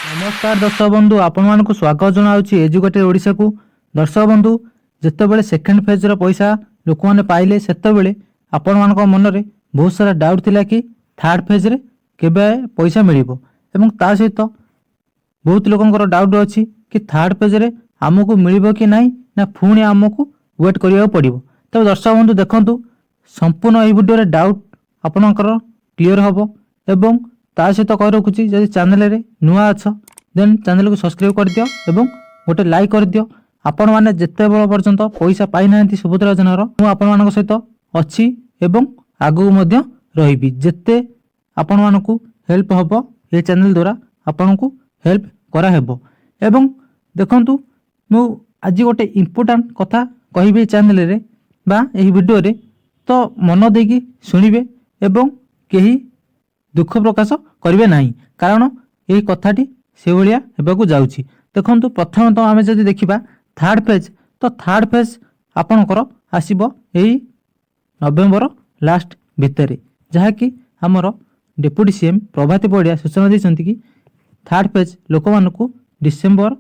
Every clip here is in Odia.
ନମସ୍କାର ଦର୍ଶକ ବନ୍ଧୁ, ଆପଣମାନଙ୍କୁ ସ୍ୱାଗତ ଜଣାଉଛି ଏଜୁକେଟେଡ୍ ଓଡ଼ିଶାକୁ। ଦର୍ଶକ ବନ୍ଧୁ, ଯେତେବେଳେ ସେକେଣ୍ଡ ଫେଜ୍ର ପଇସା ଲୋକମାନେ ପାଇଲେ, ସେତେବେଳେ ଆପଣମାନଙ୍କ ମନରେ ବହୁତ ସାରା ଡାଉଟ୍ ଥିଲା କି ଥାର୍ଡ଼ ଫେଜ୍ରେ କେବେ ପଇସା ମିଳିବ ଏବଂ ତା ସହିତ ବହୁତ ଲୋକଙ୍କର ଡାଉଟ୍ ଅଛି କି ଥାର୍ଡ଼ ଫେଜ୍ରେ ଆମକୁ ମିଳିବ କି ନାହିଁ ନା ପୁଣି ଆମକୁ ୱେଟ୍ କରିବାକୁ ପଡ଼ିବ। ତେବେ ଦର୍ଶକ ବନ୍ଧୁ, ଦେଖନ୍ତୁ, ସମ୍ପୂର୍ଣ୍ଣ ଏହି ଭିଡ଼ିଓରେ ଡାଉଟ୍ ଆପଣଙ୍କର କ୍ଲିଅର୍ ହେବ ଏବଂ ତା ସହିତ କହି ରଖୁଛି, ଯଦି ଚ୍ୟାନେଲରେ ନୂଆ ଅଛ, ଦେନ୍ ଚ୍ୟାନେଲକୁ ସବସ୍କ୍ରାଇବ୍ କରିଦିଅ ଏବଂ ଗୋଟେ ଲାଇକ୍ କରିଦିଅ। ଆପଣମାନେ ଯେତେବେଳ ପର୍ଯ୍ୟନ୍ତ ପଇସା ପାଇନାହାନ୍ତି ସୁଭଦ୍ରା ଯୋଜନାର, ମୁଁ ଆପଣମାନଙ୍କ ସହିତ ଅଛି ଏବଂ ଆଗକୁ ମଧ୍ୟ ରହିବି। ଯେତେ ଆପଣମାନଙ୍କୁ ହେଲ୍ପ ହେବ, ଏ ଚ୍ୟାନେଲ ଦ୍ୱାରା ଆପଣଙ୍କୁ ହେଲ୍ପ କରାହେବ। ଏବଂ ଦେଖନ୍ତୁ, ମୁଁ ଆଜି ଗୋଟେ ଇମ୍ପୋର୍ଟାଣ୍ଟ କଥା କହିବି ଏ ଚ୍ୟାନେଲରେ ବା ଏହି ଭିଡ଼ିଓରେ, ତ ମନ ଦେଇକି ଶୁଣିବେ ଏବଂ କେହି ଦୁଃଖ ପ୍ରକାଶ କରିବେ ନାହିଁ, କାରଣ ଏହି କଥାଟି ସେଭଳିଆ ହେବାକୁ ଯାଉଛି। ଦେଖନ୍ତୁ, ପ୍ରଥମତଃ ଆମେ ଯଦି ଦେଖିବା ଥାର୍ଡ଼ ଫେଜ୍, ତ ଥାର୍ଡ଼ ଫେଜ୍ ଆପଣଙ୍କର ଆସିବ ଏଇ ନଭେମ୍ବର ଲାଷ୍ଟ ଭିତରେ, ଯାହାକି ଆମର ଡେପୁଟି ସିଏମ୍ ପ୍ରଭାତୀ ପରିଡ଼ା ସୂଚନା ଦେଇଛନ୍ତି କି ଥାର୍ଡ଼ ଫେଜ୍ ଲୋକମାନଙ୍କୁ ଡିସେମ୍ବର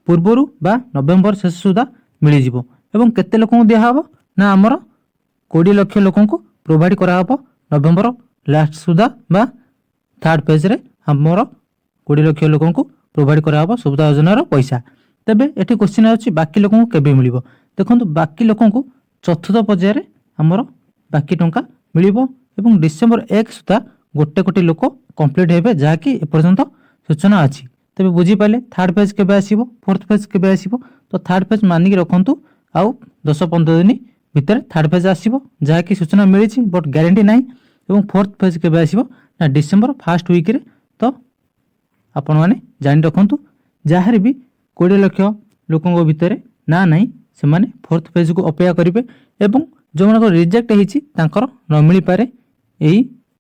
ପୂର୍ବରୁ ବା ନଭେମ୍ବର ଶେଷ ସୁଦ୍ଧା ମିଳିଯିବ। ଏବଂ କେତେ ଲୋକଙ୍କୁ ଦିଆହେବ ନା ଆମର 20 ଲକ୍ଷ ଲୋକଙ୍କୁ ପ୍ରୋଭାଇଡ଼ କରାହେବ ନଭେମ୍ବର ଲାଷ୍ଟ ସୁଦ୍ଧା ବା ଥାର୍ଡ଼ ଫେଜ୍ରେ ଆମର 20 ଲକ୍ଷ ଲୋକଙ୍କୁ ପ୍ରୋଭାଇଡ଼ କରାହେବ ସୁଭଦ୍ରା ଯୋଜନାର ପଇସା। ତେବେ ଏଠି କ୍ୱେଶ୍ଚିନ୍ ଆସୁଛି, ବାକି ଲୋକଙ୍କୁ କେବେ ମିଳିବ? ଦେଖନ୍ତୁ, ବାକି ଲୋକଙ୍କୁ ଚତୁର୍ଥ ପର୍ଯ୍ୟାୟରେ ଆମର ବାକି ଟଙ୍କା ମିଳିବ ଏବଂ ଡିସେମ୍ବର 1 ସୁଦ୍ଧା 1 କୋଟି ଲୋକ କମ୍ପ୍ଲିଟ୍ ହେବେ, ଯାହାକି ଏପର୍ଯ୍ୟନ୍ତ ସୂଚନା ଅଛି। ତେବେ ବୁଝିପାରିଲେ ଥାର୍ଡ଼ ଫେଜ୍ କେବେ ଆସିବ, ଫୋର୍ଥ ଫେଜ୍ କେବେ ଆସିବ? ତ ଥାର୍ଡ଼ ଫେଜ୍ ମାନିକି ରଖନ୍ତୁ, ଆଉ 10-15 ଦିନ ଭିତରେ ଥାର୍ଡ଼ ଫେଜ୍ ଆସିବ, ଯାହାକି ସୂଚନା ମିଳିଛି, ବଟ୍ ଗ୍ୟାରେଣ୍ଟି ନାହିଁ। ଏବଂ ଫୋର୍ଥ ଫେଜ୍ କେବେ ଆସିବ ନା ଡିସେମ୍ବର ଫାର୍ଷ୍ଟ ୱିକ୍ରେ। ତ ଆପଣମାନେ ଜାଣି ରଖନ୍ତୁ, ଯାହାର ବି 20 ଲକ୍ଷ ଲୋକଙ୍କ ଭିତରେ ନାଁ ନାହିଁ, ସେମାନେ ଫୋର୍ଥ ଫେଜ୍କୁ ଅପେକ୍ଷା କରିବେ ଏବଂ ଯେଉଁମାନଙ୍କର ରିଜେକ୍ଟ ହେଇଛି, ତାଙ୍କର ନ ମିଳିପାରେ ଏଇ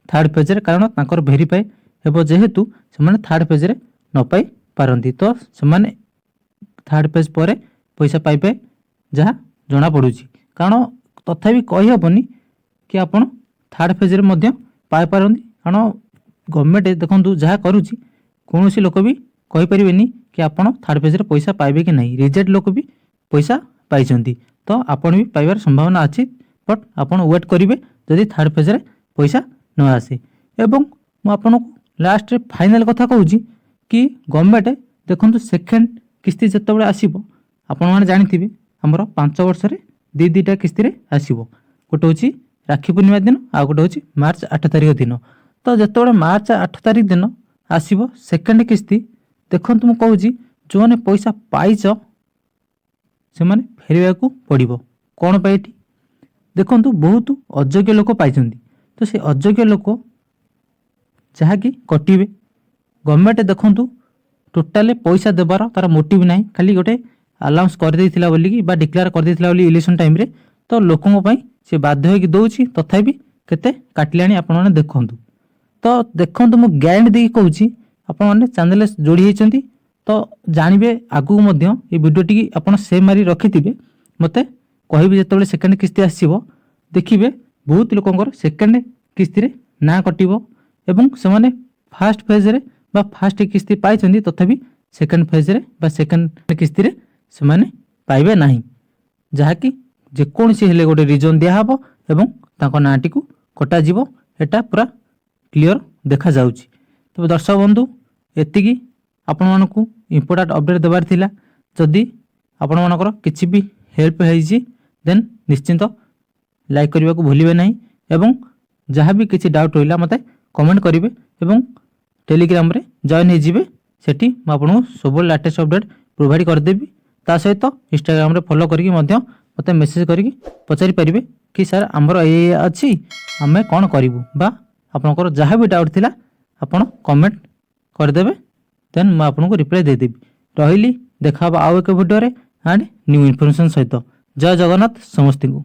ଥାର୍ଡ଼ ଫେଜ୍ରେ, କାରଣ ତାଙ୍କର ଭେରିଫାଏ ହେବ ଯେହେତୁ, ସେମାନେ ଥାର୍ଡ଼ ଫେଜ୍ରେ ନ ପାଇପାରନ୍ତି। ତ ସେମାନେ ଥାର୍ଡ଼ ଫେଜ୍ ପରେ ପଇସା ପାଇବେ ଯାହା ଜଣାପଡ଼ୁଛି, କାରଣ ତଥାପି କହିହେବନି କି ଆପଣ ଥାର୍ଡ଼ ଫେଜ୍ରେ ମଧ୍ୟ ପାଇପାରନ୍ତି। କାରଣ ଗଭର୍ଣ୍ଣମେଣ୍ଟ ଦେଖନ୍ତୁ ଯାହା କରୁଛି, କୌଣସି ଲୋକ ବି କହିପାରିବେନି କି ଆପଣ ଥାର୍ଡ଼ ଫେଜ୍ରେ ପଇସା ପାଇବେ କି ନାହିଁ। ରିଜେକ୍ଟ ଲୋକ ବି ପଇସା ପାଇଛନ୍ତି, ତ ଆପଣ ବି ପାଇବାର ସମ୍ଭାବନା ଅଛି, ବଟ୍ ଆପଣ ୱେଟ୍ କରିବେ ଯଦି ଥାର୍ଡ଼ ଫେଜ୍ରେ ପଇସା ନ ଆସେ। ଏବଂ ମୁଁ ଆପଣଙ୍କୁ ଲାଷ୍ଟରେ ଫାଇନାଲ୍ କଥା କହୁଛି କି ଗଭର୍ଣ୍ଣମେଣ୍ଟ ଦେଖନ୍ତୁ, ସେକେଣ୍ଡ କିସ୍ତି ଯେତେବେଳେ ଆସିବ, ଆପଣମାନେ ଜାଣିଥିବେ ଆମର 5 ବର୍ଷରେ ଦୁଇ ଦୁଇଟା କିସ୍ତିରେ ଆସିବ। ଗୋଟେ ହେଉଛି ରାକ୍ଷୀ ପୂର୍ଣ୍ଣିମା ଦିନ, ଆଉ ଗୋଟେ ହେଉଛି ମାର୍ଚ୍ଚ 8 ତାରିଖ ଦିନ। ତ ଯେତେବେଳେ ମାର୍ଚ୍ଚ 8 ତାରିଖ ଦିନ ଆସିବ ସେକେଣ୍ଡ କିସ୍ତି, ଦେଖନ୍ତୁ, ମୁଁ କହୁଛି, ଯେଉଁମାନେ ପଇସା ପାଇଛ, ସେମାନେ ଫେରିବାକୁ ପଡ଼ିବ। କ'ଣ ପାଇଁ? ଏଠି ଦେଖନ୍ତୁ, ବହୁତ ଅଯୋଗ୍ୟ ଲୋକ ପାଇଛନ୍ତି, ତ ସେ ଅଯୋଗ୍ୟ ଲୋକ ଯାହାକି କଟିବେ। ଗଭର୍ଣ୍ଣମେଣ୍ଟ ଦେଖନ୍ତୁ, ଟୋଟାଲି ପଇସା ଦେବାର ତାର ମୋଟିଭ୍ ନାହିଁ, ଖାଲି ଗୋଟେ ଆନାଉନ୍ସ କରିଦେଇଥିଲା ବୋଲିକି ବା ଡିକ୍ଲେୟାର କରିଦେଇଥିଲା ବୋଲି ଇଲେକ୍ସନ୍ ଟାଇମ୍ରେ, ତ ଲୋକଙ୍କ ପାଇଁ ସେ ବାଧ୍ୟ ହେଇକି ଦେଉଛି। ତଥାପି କେତେ କାଟିଲାଣି ଆପଣମାନେ ଦେଖନ୍ତୁ। ତ ଦେଖନ୍ତୁ, ମୁଁ ଗ୍ୟାରେଣ୍ଟି ଦେଇକି କହୁଛି, ଆପଣମାନେ ଚ୍ୟାନେଲରେ ଯୋଡ଼ି ହେଇଛନ୍ତି ତ ଜାଣିବେ। ଆଗକୁ ମଧ୍ୟ ଏ ଭିଡ଼ିଓଟିକି ଆପଣ ସେଭ୍ ମାରି ରଖିଥିବେ, ମୋତେ କହିବେ। ଯେତେବେଳେ ସେକେଣ୍ଡ କିସ୍ତି ଆସିବ, ଦେଖିବେ ବହୁତ ଲୋକଙ୍କର ସେକେଣ୍ଡ କିସ୍ତିରେ ନାଁ କଟିବ ଏବଂ ସେମାନେ ଫାଷ୍ଟ ଫେଜ୍ରେ ବା ଫାଷ୍ଟ କିସ୍ତି ପାଇଛନ୍ତି, ତଥାପି ସେକେଣ୍ଡ ଫେଜ୍ରେ ବା ସେକେଣ୍ଡ କିସ୍ତିରେ ସେମାନେ ପାଇବେ ନାହିଁ, ଯାହାକି ଯେକୌଣସି ହେଲେ ଗୋଟେ ରିଜନ୍ ଦିଆହେବ ଏବଂ ତାଙ୍କ ନାଁଟିକୁ କଟାଯିବ। ଏଟା ପୁରା କ୍ଲିଅର ଦେଖାଯାଉଛି। ତେବେ ଦର୍ଶକ ବନ୍ଧୁ, ଏତିକି ଆପଣମାନଙ୍କୁ ଇମ୍ପୋର୍ଟାଣ୍ଟ ଅପଡ଼େଟ୍ ଦେବାର ଥିଲା। ଯଦି ଆପଣମାନଙ୍କର କିଛି ବି ହେଲ୍ପ ହେଇଛି, ଦେନ୍ ନିଶ୍ଚିନ୍ତ ଲାଇକ୍ କରିବାକୁ ଭୁଲିବେ ନାହିଁ ଏବଂ ଯାହା ବି କିଛି ଡାଉଟ୍ ରହିଲା, ମୋତେ କମେଣ୍ଟ କରିବେ ଏବଂ ଟେଲିଗ୍ରାମରେ ଜଏନ୍ ହେଇଯିବେ। ସେଠି ମୁଁ ଆପଣଙ୍କୁ ସବୁବେଳେ ଲାଟେଷ୍ଟ ଅପଡ଼େଟ୍ ପ୍ରୋଭାଇଡ଼ କରିଦେବି। ତା ସହିତ ଇନଷ୍ଟାଗ୍ରାମରେ ଫଲୋ କରିକି ମଧ୍ୟ ମୋତେ ମେସେଜ୍ କରିକି ପଚାରି ପାରିବେ କି ସାର୍, ଆମର ଏଇ ଅଛି, ଆମେ କ'ଣ କରିବୁ? ବା ଆପଣଙ୍କର ଯାହା ବି ଡାଉଟ୍ ଥିଲା, ଆପଣ କମେଣ୍ଟ କରିଦେବେ, ଦେନ୍ ମୁଁ ଆପଣଙ୍କୁ ରିପ୍ଲାଏ ଦେଇଦେବି। ରହିଲି, ଦେଖା ହେବ ଆଉ ଏକ ଭିଡ଼ିଓରେ ଆଣ୍ଡ ନ୍ୟୁ ଇନଫର୍ମେସନ୍ ସହିତ। ଜୟ ଜଗନ୍ନାଥ ସମସ୍ତଙ୍କୁ।